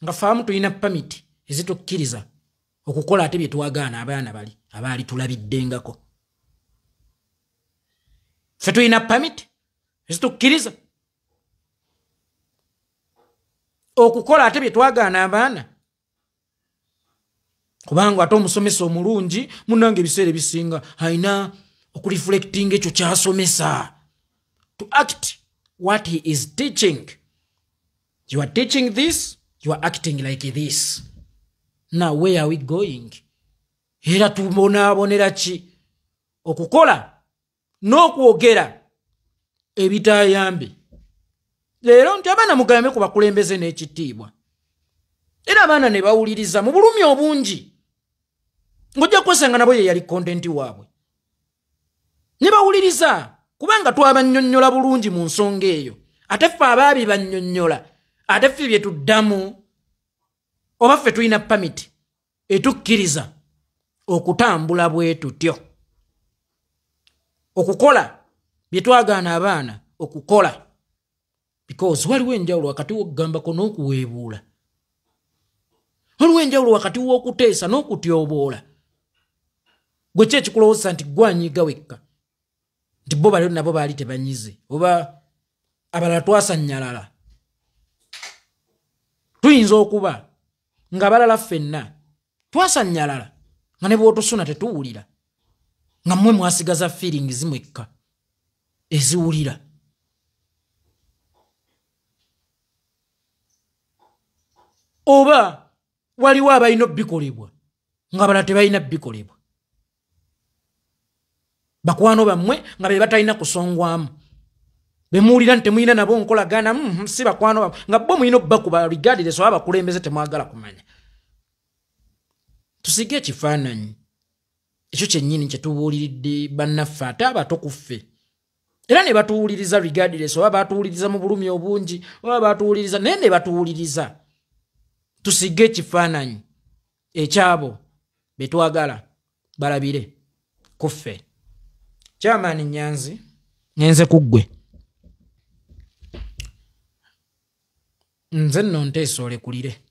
nga faamu tulina permit ezitukkiriza okukola ate bye twagaana abaana bali abaali tulabiddengako. Ffe tulina permit ezitukkiriza okukola ate bye twagaana abaana, kubanga ate omusomesa omulungi munnange ebiseera ebisinga alina okureflectinga ekyo kyasomesa, to act what he is teaching. You are teaching this, you are acting like this. Now where are we going? Era tubonaabonera ki okukola n'okwogera ebitayambe? Leero nti abaana mugambe ku bakulembeze n'ekitiibwa, era abaana ne bawuliriza mu bulumi obungi, ng'ojja kwesanga nabo ye yali content waabwe, ne bawuliriza kubanga twabannyonnyola bulungi mu nsonga eyo. Ate ffe abaabi bannyonnyola, ate ffe bye tuddamu, oba ffe tulina permit etukkiriza okutambula bwe tutyo, okukola bye twagaana abaana okukola? Because waliwo enjawulo wakati w'okugambako n'okuweebuula, waliwo enjawulo wakati w'okuteesa n'okutyoboola. Gwe ki ekikulowooza nti gwanyiga wekka, nti bo bali nabo baali tebanyize, oba abalala twasannyalala? Tuyinza okuba ng'abalala ffenna twasannyalala, nga ne bw'otusuna tetuwulira, nga mmwe mwasigaza feelings mwekka eziwulira. Oba waliwo abalina obikolebwa nga abalala tebalina bikolebwa, bakwano bammwe nga be batalina kusongwamu, bemuwulira nti temulina nabo nkolagana, si bakwano bammwe, nga bo mulina obbakuba regardless oba abakulembeze temwagala kumanya. Tusige ekifaananyi ekyo kyennyini kye tubuuliridde bannaffe ate abato ku ffe, era ne batuwuliriza regardless oba batuwuliriza mu bulumi obungi oba batuwuliriza, naye ne batuwuliriza. Tusige ekifaananyi ekyabo be twagala balabire ku ffe. Chairman Nyanzi, ngenze ku ggwe. Nze nno nteesa olekulire,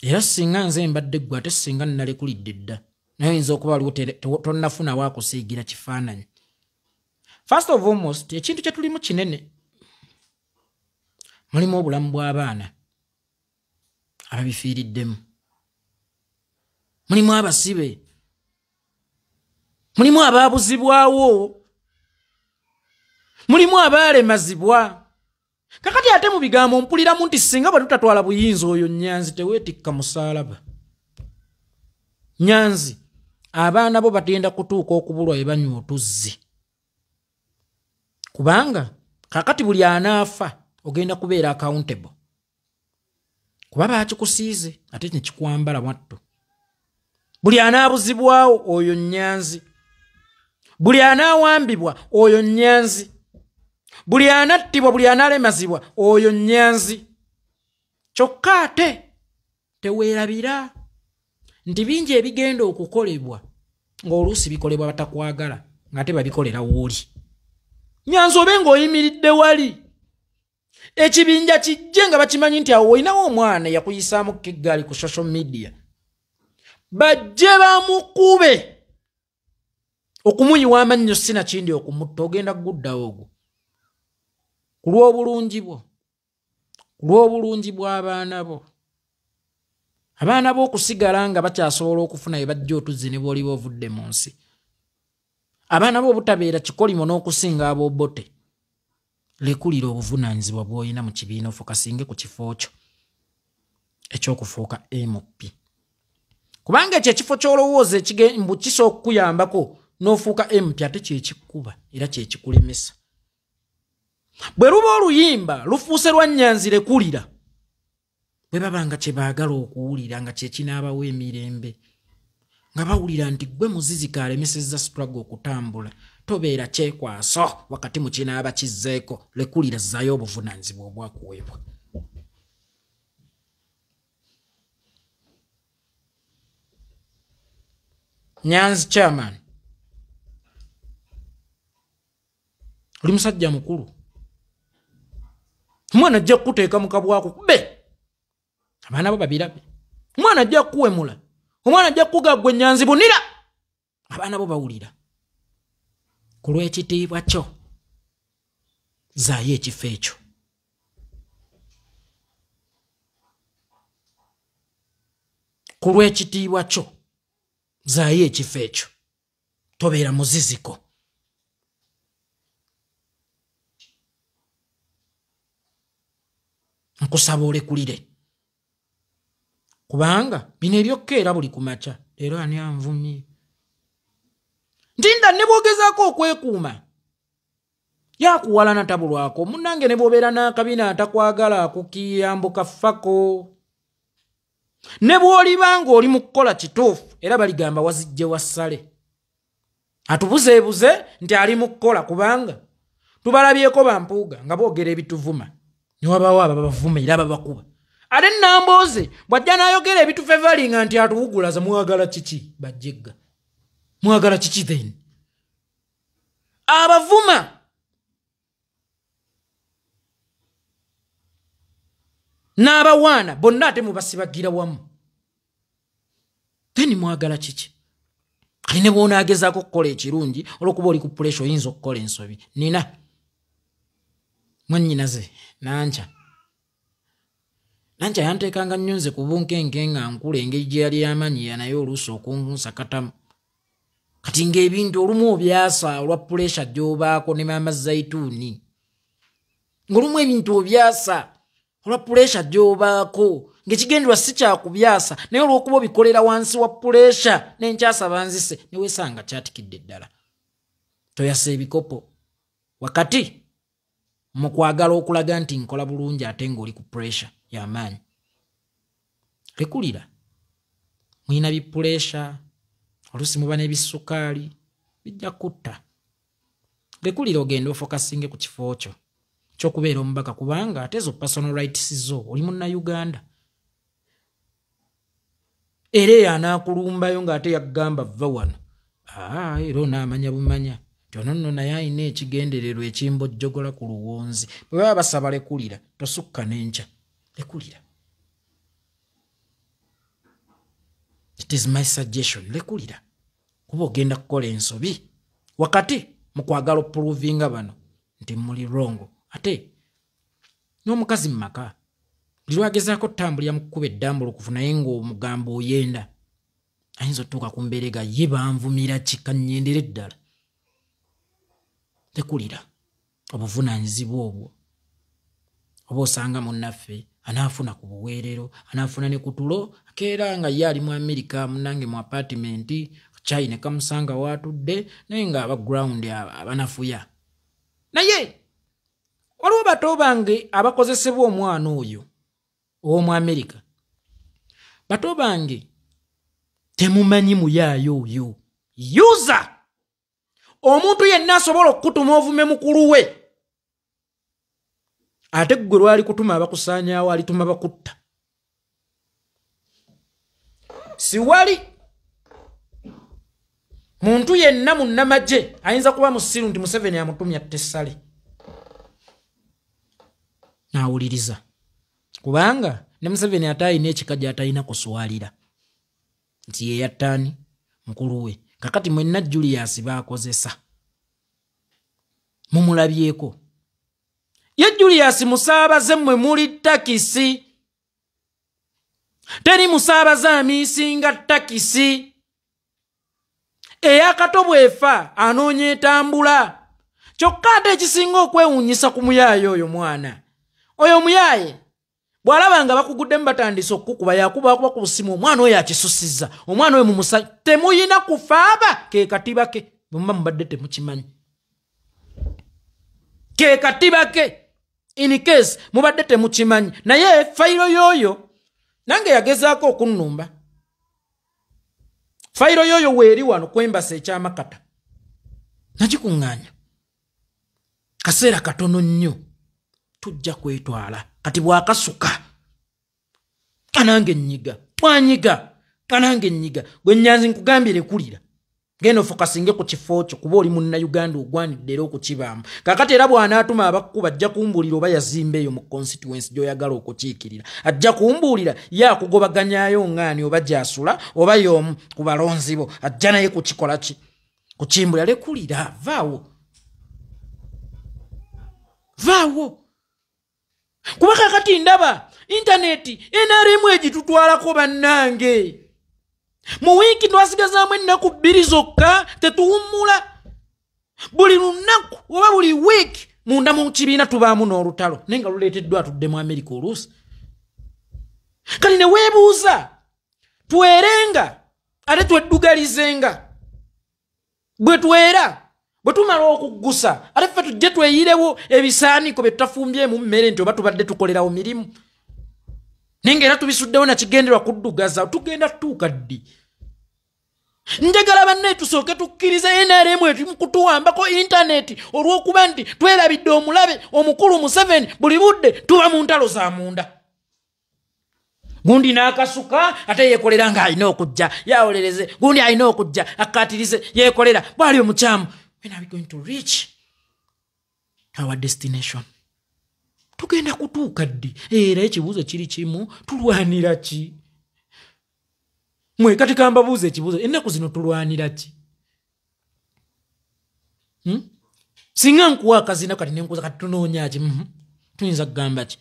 era singa nze mbadde ggwe, ate singa nnalekulidde dda, naye oyinza okuba waliwo tonnafuna waakusiigira kifaananyi. First of almost, ekintu kye tulimu kinene, mulimu obulamu bw'abaana ababifiiriddemu, mulimu abasibe, mulimu abaabuzibwawo, mulimu abaalemazibwa. Kakati ate mu bigambo mpuliramu nti singa bwe tutatwala buyinza, oyo Nyanzi teweetikka musaalaba. Nyanzi, abaana bo bagenda kutuuka okubulwa we banywa otuzzi, kubanga kakati buli anaafa ogenda kubeera accountable, kuba baakikusiize ate ne kikwambala mwattu. Buli anaabuzibwawo oyo Nyanzi, buli anaawambibwa oyo Nyanzi, buli anattibwa, buli anaalemazibwa oyo Nyanzi. Kyokka ate teweerabira nti bingi ebigenda okukolebwa ng'oluusi bikolebwa batakwagala, ng'ate babikolera w'oli. Nyanzi, obe ng'oyimiridde wali, ekibinja kijje nga bakimanyi nti awo olinawo omwana eyakuyisaamu keggaali ku social media, bajje bamukube okumuyiwa amannyo sinakindi okumutta, ogenda kuguddawo ogwo ku lw'obulungi bwo, ku lw'obulungi bw'abaana bo. Abaana bo okusigala nga bakyasobola okufuna bye bajja otuzzi ne bw'oliba ovudde mu nsi, abaana bo obutabeera kikolimo n'okusinga ab'obote. Lekulira obuvunaanyizibwa bw'olina mu kibiina, ofokasinge ku kifo kyo ekyokufuuka MP. Kubanga ekyo ekifo ky'olowooza mbu kisobola okukuyambako n'ofuuka MP, ate kyekikuba era kyekikulemesa. Bwe luba oluyimba lufuuse lwa Nyanzi lekulira, bwe baba nga kye baagala okuwulira nga kye kinaabawa emirembe, nga bawulira nti gwe muziziko alemesezza struggle okutambula, tobeera kyekwaso wakati mu kinaaba kizzeeko. Lekulira, zzaayo obuvunaanyizibwa obwakuweebwa. Nyanzi chairman, oli musajja mukulu, omwana ajja kukuteeka mu kabwako kube abaana bo babirabe, omwana ajja kukuwemula, omwana ajja kukuga gwe Nyanzi bunira, abaana bo bawulira. Ku lw'ekitiibwa kyo zaayo ekifo ekyo. Ku lw'ekitiibwa kyo zaayo ekifo ekyo, tobeera muziziko. Nkusaba olekulire, kubanga bino ebyokkeera buli ku makya leero ani anvumye ntinda ne bw'ogezaako okwekuuma yakuwalana tabulwako. Munnange ne bw'obeera n'akabina atakwagala akukiyambuka ffako, ne bw'oliba ng'oli mu kukola kituufu era baligamba wazijje wassale, atubuzeebuze nti ali mu kukola, kubanga tubalabyeko bampuuga nga boogera ebituvuma ne wabaawo ababavuma era babakuba. Ate Nambooze bw'ajja n'ayogera ebitufevalinga nti atuwugulaza, mwagala kiki bajjegga, mwagala kiki? Then abavuma n'abawaana bonna ate mubasibagira wamu, then mwagala kiki? Kati ne bw'onaagezaako okukola ekirungi olw'okuba oli ku puresha oyinza okukola ensobi. Nina mwannyinaze Nankya, Nankya yanteekanga nnyo nze ku bunkenke nga nkula, engeri gye yali yamanyiya naye oluusi okunsakatamu. Kati ng'ebintu olumu obyasa olwa puresha gy'obaako ne maama Zaituuni, ng'olumu ebintu obyasa olwa puresha gy'obaako, ng'ekigendererwa si kyakubyasa naye olw'okuba obikolera wansi wa puresha n'enkyasa banzise ne weesanga kyatikidde ddala. Toyasa ebikopo wakati mu kwagala okulaga nti nkola bulungi ate ng'oli ku puresha y'amaanyi. Lekulira, mulina bipuresha, oluusi muba n'ebisukaali bijja kutta. Lekulira ogende ofokasinge ku kifo kyo ky'okubeera omubaka, kubanga ate ezo personal rights zo, oli munnayuganda. Era eyo anaakulumbayo ng'ate yakugamba vva wano, era onaamanya bumanya nti ono nno naye alina ekigendererwa ekimbojjogola ku luwonzi. Bwe baba basaba lekulira, tosukka n'enkya, lekulira. It is my suggestion, lekulira, kuba ogenda kukola ensobi wakati mu kwagala okuprovinga bano nti muli wrong. Ate n'omukazi mu maka buli lwagezaako otambulira mu kkuba eddambulukufu naye ng'omugambo oyenda, ayinza otuuka ku mbeera ega ye banvumira ki, kannyendere ddala. Lekulira obuvunaanyizibwa obwo, oba osanga munnaffe anaafuna ku buweerero, anaafuna ne ku tulo, akeera nga ye ali mu Amerika, munnange mu apaatimenti, kyayi ne kamusanga waatudde naye ng'aba ground abanafuya. Naye waliwo bato bange abakozesebwa omwana oyo ow'omu Amerika. Bato bange temumanyi muyaayo oyo yuza omuntu yenna asobola okukutuma ovume mukulu we, ate ggwe lwali kutuma abakusaanyaawo alituma bakutta. Siwali muntu yenna munnamagye ayinza kuba musiru nti Museveni amutumya Tessale n'awuliriza, kubanga ne Museveni ate alina ekika gy'atalina kuswalira nti ye yattaani mukulu we. Kakati mwenna Julius baakozesa mumulabyeko ye Julius musaabaze mmwe muli takisi, teri musaabaze amiisinga takisi. Eyakato bw'efa anoonya etambula, Kyokka ate ekisinga okwewuunyisa ku muyaaye oyo mwana oyo muyaaye bw'alaba nga bakuguddemu batandise okukuba yakuba ku busimu omwana oyo akisusizza omwana oyo mumusa temuyina kufaaba ke katiba ke bwe muba mubadde temukimanyi ke katiba ke in case mubadde temukimanyi. Naye fayiro yoyo nange yagezaako okunnumba. Fayiro yoyo weeri wano kwembasa ekyamakata nakikuŋŋaanya kaseera katono nnyo tujja kwetwala. Kati bwakasuka anange nnyiga bwanyiga anange nnyiga gwe Nyanzi nkugambire kulira genda ofokasinge ku kifo kyo kuba oli munnayuganda ogwanidde era okukibaamu. Kakati era bw'anaatuma abakuba ajja kumbuulira oba yazimba eyo mu constituency gy'oyagala okukiikirira, ajja kumbuulira ye akugobaganyayo ŋŋaani oba gy'asula oba y'omu ku balonzi bo, ajja naye kukikola ki kukimbulira. Lekulira vaawo vaawo kuba kakati ndaba intaneti NRM egitutwalako bannange. Mu wiiki twasigazaamu ennaku 2 zokka tetuwummula. Buli lunaku oba buli wiiki munda mu kibiina tubaamu n'olutalo naye nga luleeteddwa atudde mu Amerika oluusi. Kati ne weebuuza twerenga ate tweddugalizenga. Bwe twera bwe tumala okuggusa ate ffe tujje tweyirewo ebisaaniko bye tutafumbyemu mmere nti oba tubadde tukolerawo mirimu naye nga era tubisuddewo nakigenderwa kuddugaza. Tugenda tutuuka ddi? Njagala bannaye tusooke tukkirize NRM eri kutuwambako intaneti olw'okuba nti twerabidde omulabe omukulu Museveni. Buli budde tuba mu ntalo za munda. Gundi n'akasuka ate yeekolera ng'alina okujja yawolereze, gundi alina okujja akkaatirize yeekolera bw'ali omukyamu. When are we going to reach our destination? Tugenda kutuuka ddi? Era ekibuuzo kiri kimu, tulwanira ki? Mwe kati kambabuuza ekibuuzo, ennaku zino tulwanira ki? Singa nkuwa akazina kati nenkuza kati tunoonya ki? Tuyinza kugamba ki?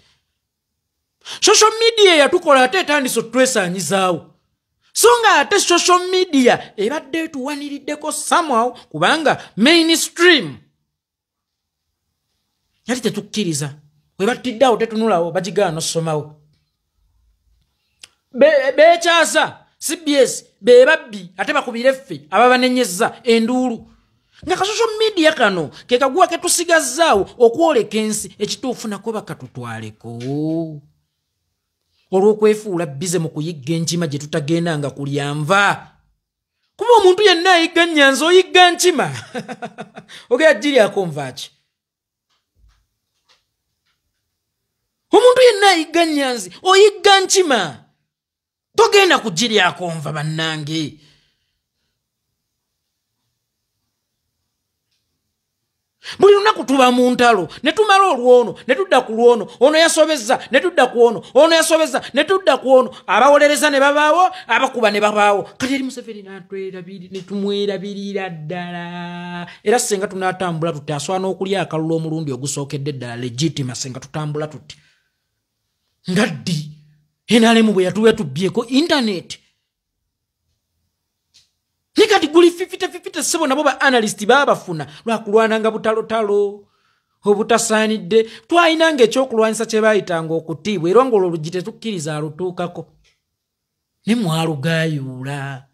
Social media yatukola ate etandise otwesaanyizaawo. So nga ate social media ebadde etuwaniriddeko somehow kubanga mainstream yali tetukkiriza. We battiddeawo tetunulawo bagigaana ossomawo. Beekyasa CBS be babbi ate bakubire ffe ababanenyezza enduulu. Nga ka social media kano ke kaguwa ke tusigazzaawo okwoleka ensi ekituufu nako bakatutwaleko olw'okwefuula bize mu kuyigga enkima gye tutagendanga kulya nva. Kuba omuntu yenna ayigga Nyanzi oyigga nkima ogenda giryako nva ki? Omuntu yenna ayigga Nyanzi oyigga nkima togenda kugiryako nva bannange. Buli lunaku tuba mu ntalo ne tumala olwono ne tudda ku lwono, ono yasobezza ne tudda ku ono, ono yasobezza ne tudda ku ono, abawolereza ne babaawo, abakuba ne babaawo. Kati eri Museveni ne tumwerabirira ddala. Era singa tunaatambula tuti aswana okulya akalulu omulundi ogusookedde ddala legitima singa tutambula tuti nga ddi NRM bwe yatuwa tubbyeko intaneti. Ni kati guli 50-50 ssebo nabo ba analyst baabafuna lwakulwananga butalotalo obutasaanidde. Twayinanga ekyokulwanyisa kye baayitanga okutiibwa era ng'olwo oluggi tetukkiriza alutuukako ne mwalugaayuula.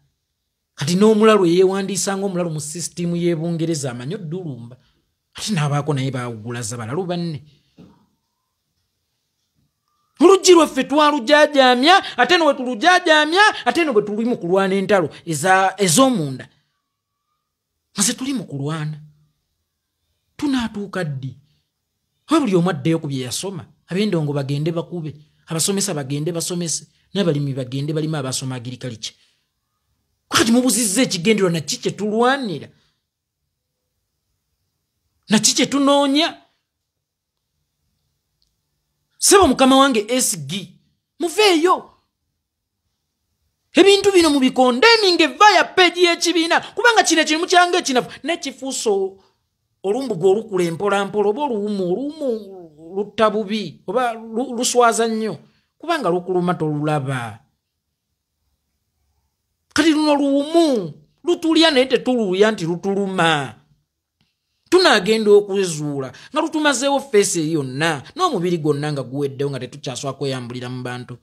Kati n'omulalu eyeewandiisanga omulalu mu sisitimu y'e Bungereza amanyi oddulumba ate n'abaako naye baawugulaza balalu banne. Oluggi lwaffe twalujaajamya ate no bwe tulujaajamya ate no bwe tuli mu kulwana entalo ez'omunda nga ze tuli mu kulwana. Tunaatuuka ddi? Oba buli omu addeyo ku bye yasoma, ab'endongo bagende bakube, abasomesa bagende basomese, n'abalimi bagende balime abasoma agirikalikya. Kati mubuzizza ekigendererwa naki kye tulwanira, naki kye tunoonya? Sebo mukama wange SG muveeyo ebintu bino mubikondeminga via page y'ekibiina kubanga kino ekirimu kyange ekinafu nekifuusa olumbugu olukula empolampola oba oluwumu oluwumu lutta bubi oba luswaza nnyo kubanga lukuluma tolulaba. Kati luno luwumu lutulya naye tetululya nti lutuluma. Tunaagenda okwezuula nga lutumazeewo face eri yonna n'omubiri gwonna nga guweddewo, nga tetukyasobola kweyambulira mu bantu,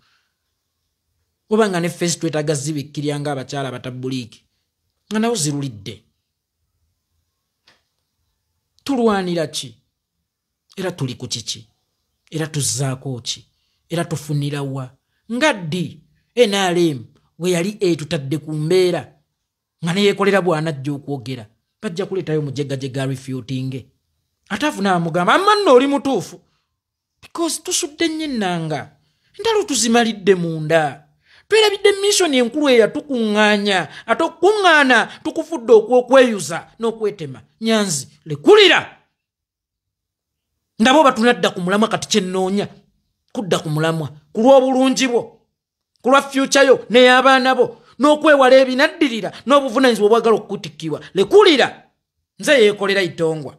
oba nga ne face twetaaga zibikkirya ng'abakyala abatabbuliiki, nga nawo zirulidde. Tulwanira ki? Era tuli ku kiki? Era tuzzaako ki? Era tufunira wa? Nga ddi NRM bwe yali etutadde ku mbeera nga neyekolera bw'anajja okwogera, bajja kuleetayo mujegajega refutinge, ate afuna amugamba, "Amma nno oli mutuufu," because tusudde nnyo ennanga, entalo tuzimalidde munda, twerabidde mission enkulu eyatukuŋŋaanya. Ate okukuŋŋaana tukufudde okw'okweyuza n'okwetema. Nyanzi, lekulira, ndaba oba tunadda ku mulamwa. Kati kyennoonya kudda ku mulamwa ku lw'obulungi bwo, ku lwa future yo n'ey'abaana bo, n'okwewala ebinaddirira n'obuvunanyizibwa obwagala okukutikkibwa. Lekulira, nze yeekolera itongwa.